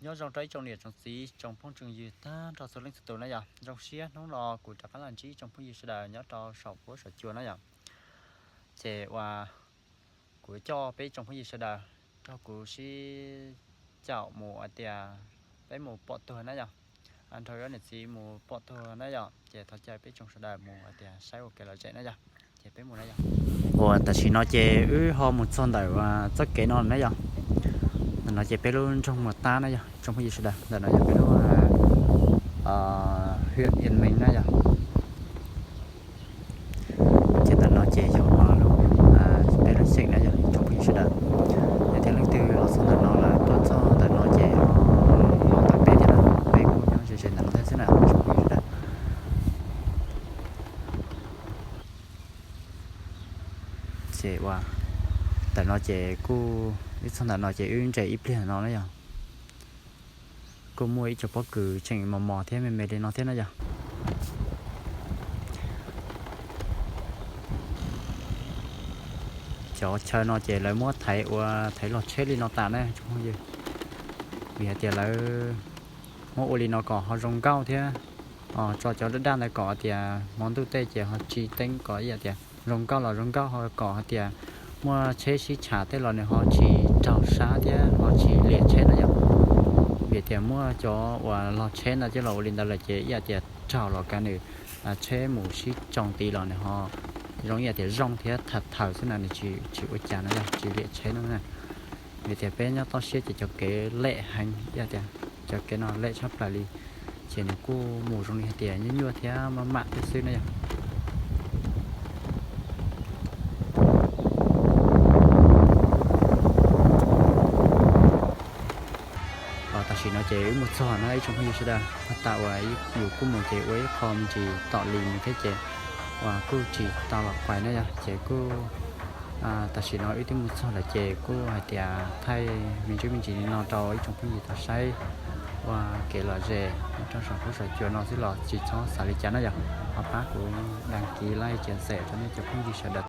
Nyob zoo rau ib tsoom niam tsoom txiv tsoom phooj tsoom ywg tag nrho txhua leej txhua tus na yom. Zoo siab hnub no kuv rov qab los ntsib ib tsoom phooj ywg sawv daws nyob rau saum huab saum cua na yom. Ces uas kuv coj peb ib tsoom phooj ywg sawv daws nrog kuv sib caum mus hais tias peb mus pom tuag na yom. Nrog niam txiv mus pom tuag na yom, ces thov caw peb tsoom sawv daws mus hais tias saib ua kev lom zem na yom. Ces peb mus na yom. Uas tam sim no ces wb ho mus txog ntawm txoj kev no na yom. Ntawm no ces peb lub nroog Muas Tab na yom, tsoom phooj ywg sawv daws, ntawm no yog peb lub huyện Yên Minh na yom. Ces ntawm no ces yog peb lub xeem na yom, tsoom phooj ywg sawv daws. Yog tias leej twg los txog ntawm no lawm tuaj txog ntawm no ces los ntawm peb thiab na, peb kuj nyob ze ze ntawm no thiab xwb na tsoom phooj ywg sawv daws. Ces uas ntawm no ces kuj, wb txog ntawm no ces wb nres ib pliag no na yom. Kuj muaj ib co pob kws tseem mos mos thiab me me li no thiab na yom. Cov chaw no ces lawv muab thaiv ua thaiv log tsheb li no tas na tsoom phooj ywg, vim hais tias lawv muab ua li no kom ho zoo nkauj thiab tso cov daj daj ntawd kom tias hmo ntuj tej ces ho tsis teeb, kom ib yam tias zoo nkauj los zoo nkauj, ho kom hais tias muaj tsheb sib tsham tej los nws ho tsis raug sab thiab ho tsis liam tsheb na yom. Vim tias muaj cov uas log tsheb ntawd coj los ua li ntawd lawm ces ib yam tias raug los kav nws tsheb mus sib tsoo tid los nws ho zoo ib yam tias zoo thiab tham thaws xwb na, nws tsis ua cas no yog tsis liam tsheb no na. Vim tias peb nyob toj siab ces cov kev lem heev, ib yam tias cov kev no lem tshaj plaws li, ces nws kuj mus zoo li hais tias nyuaj nyuaj thiab maj mam thiab xwb na yom. Tam sim no ces wb mus txog na ib tsoom phooj ywg sawv daws, tas uas yus kuj mus ces ua ib qho me ntsis tom li nws thiab ces uas kuj tsis tau los pais na yom, ces kuj tam sim no wb twb mus txog lawm ces kuj hais tias thaij me ntsis me ntsis li no rau ib tsoom phooj ywg tau saib ua kev lom zem nyob rau saum huab saum cua no xwb los tsis txhob xav li cas na yom. Ho pab kuv đăng ký like chia sẻ rau nej cov phooj ywg sawv daws.